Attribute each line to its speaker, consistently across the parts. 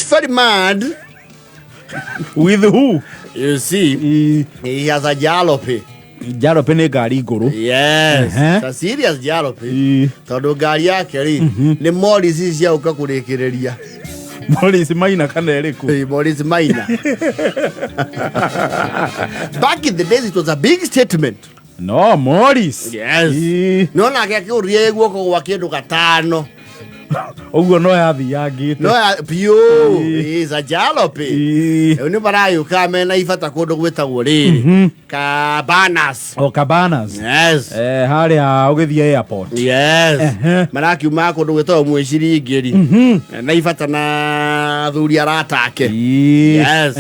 Speaker 1: very mad.
Speaker 2: With who?
Speaker 1: You see, he has a jalopy.
Speaker 2: Jalopy nĩ ngari ngũrũ.
Speaker 1: Yes.
Speaker 2: Ehe.
Speaker 1: It's a serious jalopy. Tondũ ngari yake rĩ, nĩ Morris cia ũka kũrĩkĩrĩria.
Speaker 2: Morris Maina kana ĩrĩkũ?
Speaker 1: Hey, Morris Maina. Back in the days it was a big statement.
Speaker 2: No, Morris.
Speaker 1: Yes. No nake akĩũria guoko gwa kĩndũ gatano.
Speaker 2: Ũguo no yathiyangĩte.
Speaker 1: No ya piũ. Is a jalopy. Rĩu nĩ maragĩũka mena ibata kũndũ gwĩtagwo rĩrĩ. Cabanas.
Speaker 2: O Cabanas.
Speaker 1: Yes.
Speaker 2: Eh, harĩa ũgĩthiĩ airport.
Speaker 1: Yes. Marakiuma kũndũ gwĩtagwo mwĩciringĩri. Na ibata na athuri arata ake. Yes.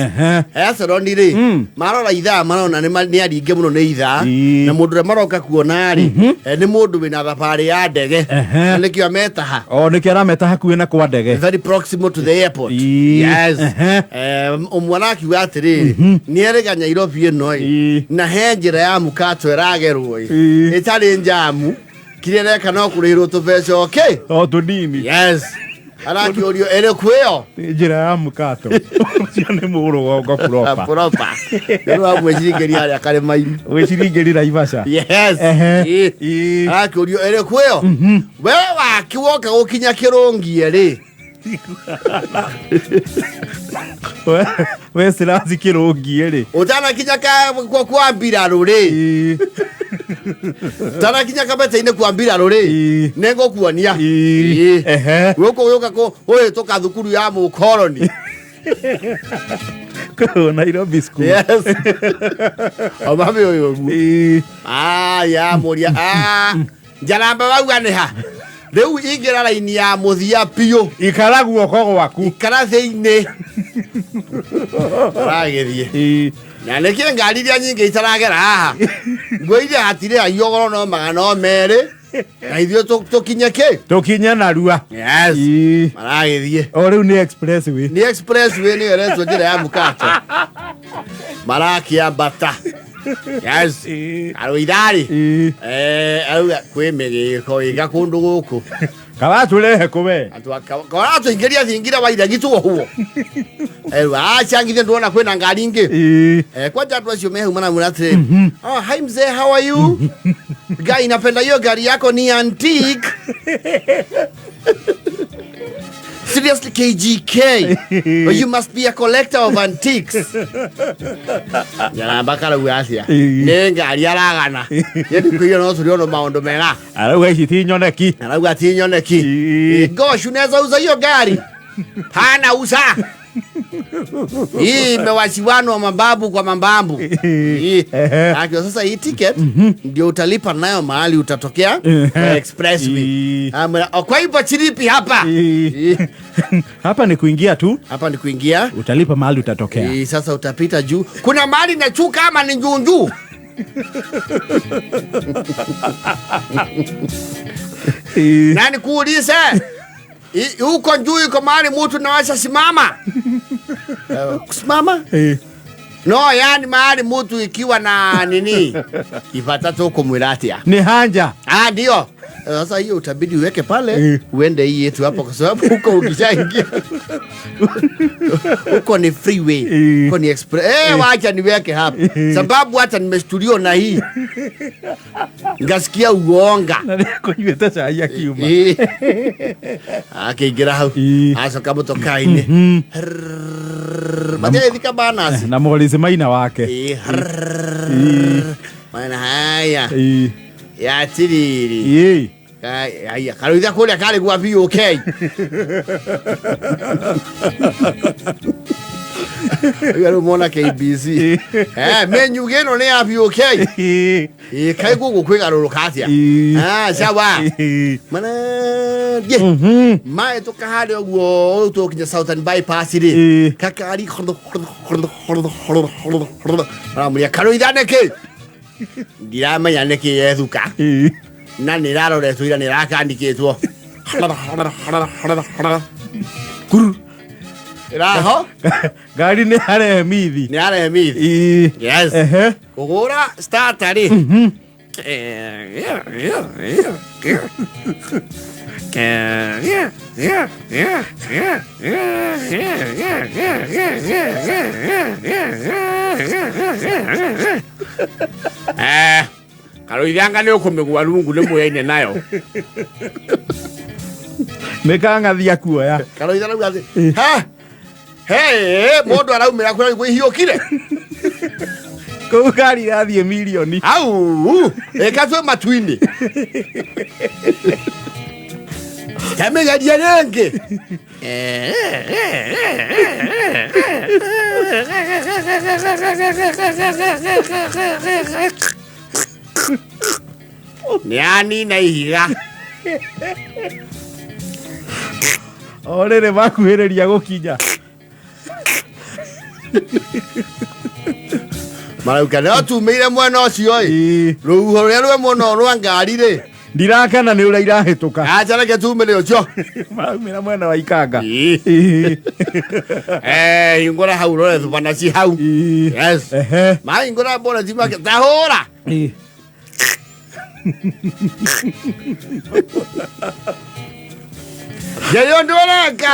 Speaker 1: Eceroni rĩ, marora ithaa marona nĩ aringe mũno nĩ ithaa. Na mũndũ ũrĩa maroka kuona rĩ, nĩ mũndũ wĩna thabarĩ ya ndege. Na nĩkĩo ametaha.
Speaker 2: O nĩkĩo arameta hakuhĩ na kwa ndege.
Speaker 1: Very proximal to the airport. Yes. Ũmwe arakiuga atĩrĩrĩ, nĩ erĩga Nairobi ĩno ĩ, na he njĩra ya mũkato ĩragerwo ĩ, ĩtarĩ njamu, kĩrĩa ĩreka no kũrĩhĩrwo tũbeca okay?
Speaker 2: O tũnini.
Speaker 1: Yes. Arakĩũrio ĩrĩkũ ĩyo?
Speaker 2: Nĩ njĩra ya mũkato. Ũcio nĩ mũrũgongo proper.
Speaker 1: Proper. Nĩ wa mwĩciringĩria harĩa karĩma-inĩ.
Speaker 2: Wĩciringĩri Naivasha.
Speaker 1: Yes. Arakĩũrio ĩrĩkũ ĩyo? We wakiwoka gũkinya kĩrũngie rĩ,
Speaker 2: We Silas kĩrũngie rĩ.
Speaker 1: Ũtanakinya kwa mbirarũ rĩ, ũtanakinya kabete-inĩ kwa mbirarũ rĩ, nĩ ngũkuonia. Gũkũ gũka kũhĩtũka thukuru ya mũkoroni.
Speaker 2: Kũu Nairobi School.
Speaker 1: Yes. Omame ũyũ ũguo. Aya mũria. Ah, njaramba wauga nĩ ha? Rĩu ingĩra raini ya mũthia biũ.
Speaker 2: Ikara guoko gwaku.
Speaker 1: Ikara thĩinĩ. Aragĩthiĩ. Na nĩkĩ ngari iria nyingĩ itaragera haha? Ngwĩire hatirĩ haiyo goro no 200. Na ithuĩ tũkinye kĩ?
Speaker 2: Tũkinye narua.
Speaker 1: Yes. Maragĩthiĩ.
Speaker 2: O rĩu nĩ expressway.
Speaker 1: Nĩ expressway nĩyo ĩretwo njĩra ya mũkato. Marakĩambata. Yes. Karũitharĩ. Arauga kwĩ mĩgĩko ĩga kũndũ gũkũ.
Speaker 2: Karatũrehe kũ we?
Speaker 1: Karatũingĩria thingira wa iregi tuohuo. Acha ngithe ndwona kwĩna ngari ingĩ. Kwanja andũ acio me hau maramwĩra atĩrĩrĩ, "Oh, hi mzee, how are you? Guy, napenda hiyo gari yako ni antique. Seriously, KGK, you must be a collector of antiques." Njaramba karauga atia? Nĩ ngari aragana. Yendikuire no tũrĩ ono maũndũ mega.
Speaker 2: Arauga ici ti nyoneki.
Speaker 1: Arauga ti nyoneki. Gosh, unaweza uza hiyo gari? Hana uza. Hii imewashiwanwa mababu kwa mabambu. Hii. Akio sasa hii ticket ndio utalipa nayo mahali utatokea kwa expressway. Kwa hivyo chilipi hapa.
Speaker 2: Hapa ni kuingia tu.
Speaker 1: Hapa ni kuingia.
Speaker 2: Utalipa mahali utatokea.
Speaker 1: Sasa utapita juu. Kuna mahali nachuka ama ni njunju? Na nikuulize, huko juu iko mahali mtu nawasha simama? Kusimama? No, yani mahali mtu ikiwa na nini? Ipata tu kumwira atia.
Speaker 2: Ni hanja.
Speaker 1: Ah, ndio. Sasa hiyo utabidi uweke pale, uende hii yetu hapo kwa sababu huko ukishaingia. Huko ni freeway. Huko ni express. Wacha niweke hapa. Sababu hata nimeshtuliwa na hii. Ngasikia uonga.
Speaker 2: Na nikunyuĩte cai akiuma.
Speaker 1: Akĩingĩra hau. Acoka mũtoka-inĩ. Matiagĩthiĩ Cabanas.
Speaker 2: Na Morris Maina wake.
Speaker 1: Mana haya. Ya tiriri. Aya, karuithia kũrĩa karĩ gwa BOK. Rĩu mona KBC. Menu ĩno nĩ ya BOK. Kaĩ gũkũ kwĩgarũrũka atĩa? Ah, sawa. Mana, ye. Maĩ tũkaharĩa ũguo tũkinya Southern Bypass rĩ. Kakari maramũria karuithia nĩkĩ? Ndiramenya nĩkĩ yethuka. Na nĩ ĩraroretwo ira nĩ ĩrakandikĩtwo. Kuru. Ĩraho?
Speaker 2: Ngari nĩ yarehe mithi.
Speaker 1: Nĩ yarehe mithi. Yes. Kũgũra starter rĩ. Eh, Karũithanga nĩ ũkũmĩgua rungu nĩ muyaine nayo.
Speaker 2: Nĩ kang'athia kuoya.
Speaker 1: Karũitha rauga atĩ ha he mũndũ araumĩra kũrĩa nĩguo ihiũkire.
Speaker 2: Kũu ngari irathiĩ mirioni.
Speaker 1: Au, ĩka twĩ matu-inĩ. Tamĩgeria rĩngĩ. Nĩ anina ihiga.
Speaker 2: O rĩrĩ makuhĩrĩria gũkinya.
Speaker 1: Marauka no tumĩire mwena ũcio ĩ.
Speaker 2: Ĩĩ.
Speaker 1: Rũhuho rũrĩa rwĩ mũno rwa ngari rĩ.
Speaker 2: Ndirakena nĩ ũrĩa irahĩtũka.
Speaker 1: Acha reke tumĩre ũcio.
Speaker 2: Maraumĩra mwena wa Ikanga.
Speaker 1: Ĩĩ.
Speaker 2: Ĩĩ.
Speaker 1: Eh, hingũra hau rore thubana ci hau.
Speaker 2: Ĩĩ.
Speaker 1: Yes.
Speaker 2: Ehe.
Speaker 1: Mahingũra boneti make tahũra.
Speaker 2: Ĩĩ.
Speaker 1: Ngeria ũndũ ũreka.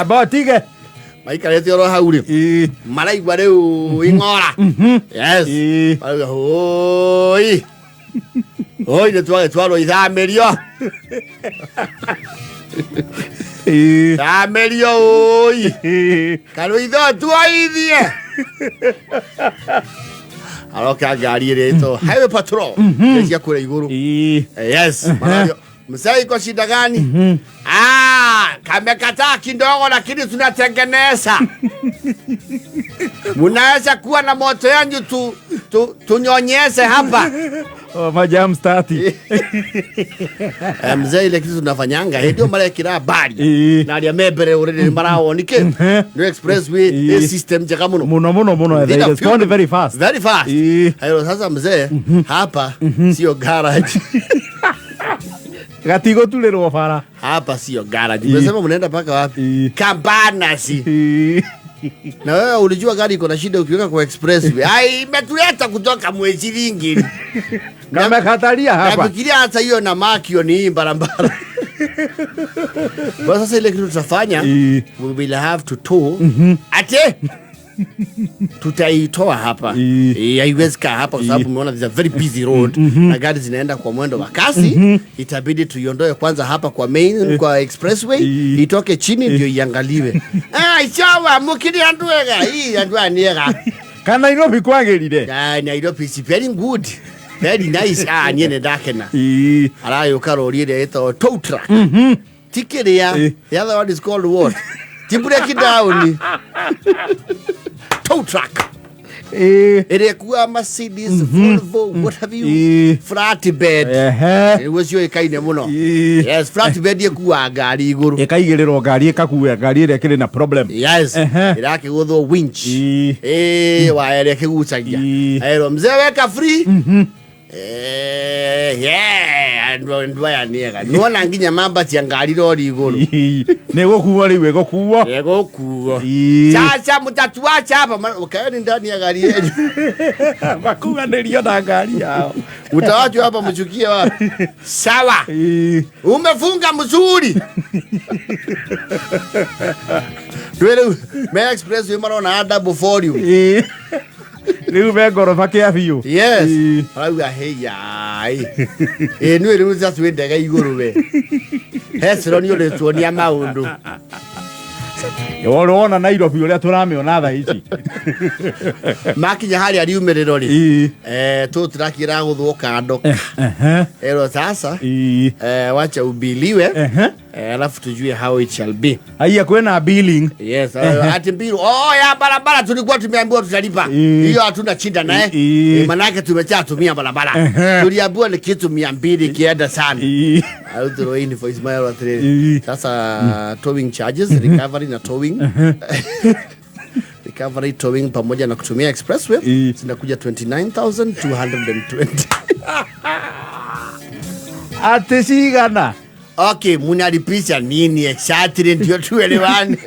Speaker 2: Amba ũtige.
Speaker 1: Maikarĩte oro hau rĩ.
Speaker 2: Ĩĩ.
Speaker 1: Maraigua rĩu ing'ora. Yes.
Speaker 2: Ĩĩ.
Speaker 1: Marauga hũi. Hũi nĩ twagĩtwarwo ithamĩrio.
Speaker 2: Ĩĩ.
Speaker 1: Thamĩrio ũi.
Speaker 2: Ĩĩ.
Speaker 1: Karũitho tuoithie. Aroka ngari ĩrĩa ĩtagwo highway patrol. Iria cia kũrĩa igũrũ.
Speaker 2: Ĩĩ.
Speaker 1: Yes. Marario, mzee iko shida gani? Ah, kamekataa kidogo lakini tunatengeneza. Munaweza kuwa na moto yanyu tu, tu, tunyonyeshe hapa.
Speaker 2: O, majam stati.
Speaker 1: Eh, mzee ile kitu tunafanyanga ndio marekira habari
Speaker 2: Ĩĩ.
Speaker 1: na aria me mbere uriri marawoni ki no expressway
Speaker 2: Ĩĩ.
Speaker 1: ĩ system njega muno.
Speaker 2: Mũno mũno mũno. They
Speaker 1: Within a
Speaker 2: respond
Speaker 1: few-
Speaker 2: very fast.
Speaker 1: Very fast.
Speaker 2: Ĩĩ.
Speaker 1: Hayo sasa mzee hapa sio garage.
Speaker 2: Gatigũturĩrwo bara.
Speaker 1: Hapa sio garage.
Speaker 2: Ĩĩ.
Speaker 1: Umesema mnaenda paka wapi?
Speaker 2: Ĩĩ.
Speaker 1: Kambanasi.
Speaker 2: Ĩĩ.
Speaker 1: Na wewe ulijua gari iko na shida ukiweka kwa expressway. Ai, imetuleta kutoka Mwezi.
Speaker 2: Kamekataria hapa.
Speaker 1: Nafikiria hata hiyo na makio ni hii barabara. Kwa sasa ile kitu tutafanya,
Speaker 2: Ĩĩ.
Speaker 1: we will have to tow. Ate tutaitoa hapa.
Speaker 2: Ĩĩ.
Speaker 1: Eh, haiwezi kaa hapa kwa sababu umeona this is a very busy road na gari zinaenda kwa mwendo wa kasi. Itabidi tuiondoe kwanza hapa kwa main, kwa expressway,
Speaker 2: Ĩĩ.
Speaker 1: itoke chini ndio iangaliwe. Ah, isawa mukiri anduega hii andua niega.
Speaker 2: Kana Nairobi kwagĩrire.
Speaker 1: Ah, Nairobi is very good. Very nice. Ah, niĩ nĩ ndakena.
Speaker 2: Ĩĩ.
Speaker 1: Arayũka rori ĩrĩa ĩtagwo tow truck. Ti kĩrĩa.
Speaker 2: Ĩĩ.
Speaker 1: The other one is called what? Ti break down. Tow truck.
Speaker 2: Ĩĩ.
Speaker 1: Ĩrĩa ĩkuaga Mercedes, Volvo, what have you.
Speaker 2: Ĩĩ.
Speaker 1: Flatbed.
Speaker 2: Ehe.
Speaker 1: Nĩguo ciũĩkaine mũno.
Speaker 2: Ĩĩ.
Speaker 1: Yes, flatbed ĩkuaga ngari igũrũ.
Speaker 2: Ĩkaigĩrĩrwo ngari ĩkakua ngari ĩrĩa ĩkĩrĩ na problem.
Speaker 1: Yes.
Speaker 2: Ehe.
Speaker 1: Ĩrakĩgũthwo winch.
Speaker 2: Ĩĩ.
Speaker 1: Ĩĩ, waya ĩrĩa ĩkĩgucagia.
Speaker 2: Ĩĩ.
Speaker 1: Erwo mzee weka free. Eh, yeah, andũ aya nĩ ega. Nĩwona nginya mambatia ngari rori igũrũ.
Speaker 2: Ĩĩ. Nĩ gũkuo rĩu ĩgũkuo.
Speaker 1: Ĩgũkuo.
Speaker 2: Ĩĩ.
Speaker 1: Sasa mtatuacha hapa, kaeni ndani ya gari yenu.
Speaker 2: Makuanĩrio na ngari yao.
Speaker 1: Mtawachwa hapa mchukie wapi? Sawa.
Speaker 2: Ĩĩ.
Speaker 1: Umefunga mzuri. Rĩu me express yo marona double volume.
Speaker 2: Ĩĩ. Rĩu me ngoroba kĩa biũ.
Speaker 1: Yes.
Speaker 2: Ĩĩ.
Speaker 1: Arauga heyai. Ĩ nĩ rĩu sasa twĩ ndege igũrũ we. Hesiro nĩ ũrĩtuonia maũndũ.
Speaker 2: Wona Nairobi ũrĩa tũramĩona thaa ici.
Speaker 1: Makinya harĩa riumĩrĩro rĩ.
Speaker 2: Ĩĩ.
Speaker 1: Eh, tu truck ĩragũthwo kando.
Speaker 2: Ehe.
Speaker 1: Ero sasa
Speaker 2: Ĩĩ.
Speaker 1: eh, wacha ubiliwe
Speaker 2: Ehe.
Speaker 1: eh, alafu tujue how it shall be.
Speaker 2: Haiya kwĩna billing.
Speaker 1: Yes, ati mbiru. Oh, ya barabara tulikuwa tumeambiwa tutalipa.
Speaker 2: Ĩĩ.
Speaker 1: Hiyo hatuna shida naye.
Speaker 2: Ĩĩ.
Speaker 1: Eh, manake tumeshatumia barabara.
Speaker 2: Ehe.
Speaker 1: Tuliambiwa ni kitu 200 kienda sana.
Speaker 2: Ĩĩ.
Speaker 1: Arutwo invoice maya atĩrĩrĩ.
Speaker 2: Ĩĩ.
Speaker 1: Sasa towing charges, recovery na towing. Recovery, towing pamoja na kutumia expressway
Speaker 2: Ĩĩ.
Speaker 1: zinakuja 29,220.
Speaker 2: Atĩ cigana?
Speaker 1: Okay, munalipisha nini exactly ndio tuelewane?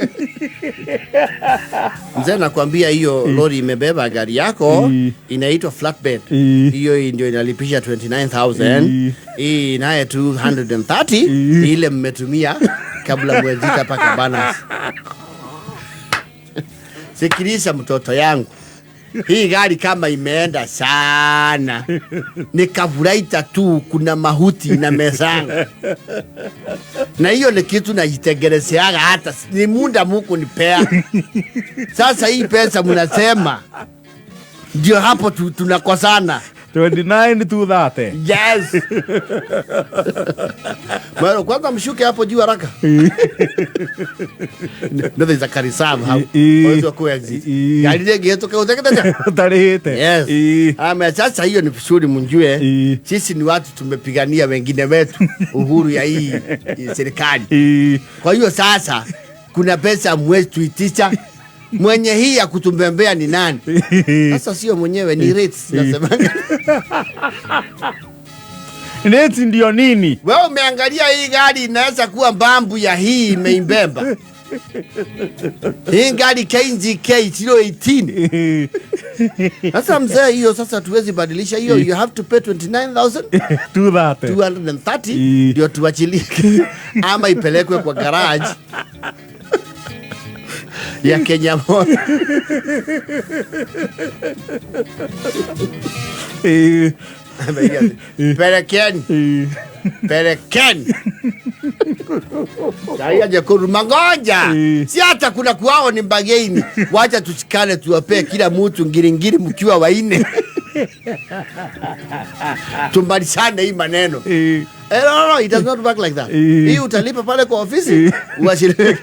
Speaker 1: Mzee, nakwambia hiyo lori imebeba gari yako inaitwa flatbed. Hiyo ndio inalipisha 29,000. Hii naye 230 ile mmetumia kabla mwezita paka banners. Sikiliza mtoto yangu, hii gari kama imeenda sana nikavuraita tu, kuna mahuti na mezanga, na hiyo ni kitu najitengenezeaga, hata ni muda muku nipea. Sasa hii pesa mnasema ndio hapo tunakosana.
Speaker 2: 29 230.
Speaker 1: Yes. Maro, kwanza mshuke hapo juu haraka. No, there's a karisam hapo. Unaweza ku exit. Gari rĩngĩ ĩtũke
Speaker 2: ũtarĩhĩte.
Speaker 1: Yes. Ame sasa hiyo ni vizuri mjue. Sisi ni watu tumepigania wengine wetu uhuru ya hii serikali. Kwa hiyo sasa kuna pesa mwezi tuitisha. Mwenye hii ya kutumbembea ni nani? Sasa sio mwenyewe, ni rates nasemanga.
Speaker 2: Rates ndio nini?
Speaker 1: Wewe umeangalia hii gari inaweza kuwa mbambu ya hii imeimbemba. Hii gari KNGK 018. Sasa mzee, hiyo sasa tuwezi badilisha hiyo, you have to pay 29,230
Speaker 2: 230.
Speaker 1: Ndio tuachilie ama ipelekwe kwa garage ya Kenya Motor. Pelekeni. Pelekeni. Saia Jekundu mangoja. Si hata kuna kuao ni mbageni. Wacha tushikane tuwapee kila mtu ngiringiri mkiwa waine. Tumbalisane hii maneno. No, no, it does not work like that. Hii utalipa pale kwa ofisi. Uachilie.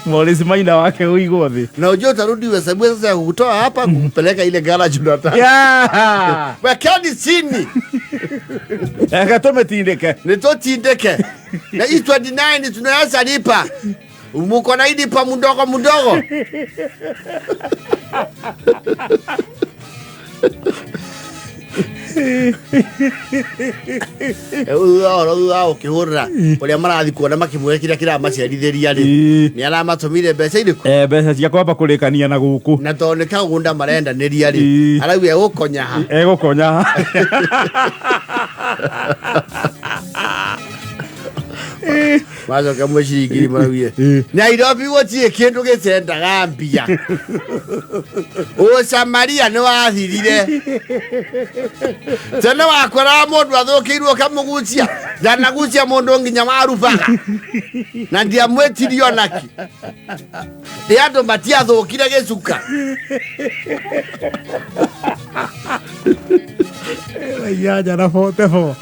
Speaker 2: Morris Maina wake uigwo thĩ.
Speaker 1: Na ujue utarudi uhesabu sasa ya kukutoa hapa kukupeleka ile garage unataka. Wekeni chini.
Speaker 2: Eka tũmĩtindĩke.
Speaker 1: Nitotindeke. Na hii 29 tunaweza lipa. Muko na hii lipa mdogo mdogo. Thutha wa ũkĩhũrĩra ũrĩa marathiĩ kuona makĩmwĩra kĩrĩa kĩramaciarithĩria rĩ, nĩ aramatũmire mbeca irĩkũ?
Speaker 2: Mbeca cia kwamba kũrĩkania na gũkũ.
Speaker 1: Na tondũ nĩ kagũnda marendanĩria rĩ, arauga egũkonya ha?
Speaker 2: Egũkonya ha?
Speaker 1: Macoka mũciringiri maraugire Nairobi gũtirĩ kĩndũ gĩcendaga mbia. Ũcamaria nĩ wathirire. Tene wakoraga mũndũ athũkĩirwo ũkamũgucia. Ndanagucia mũndũ nginya warubaga. Na ndiamwĩtirie onaki. Nĩ andũ matiathũkire gĩcuka.
Speaker 2: 8 na 44.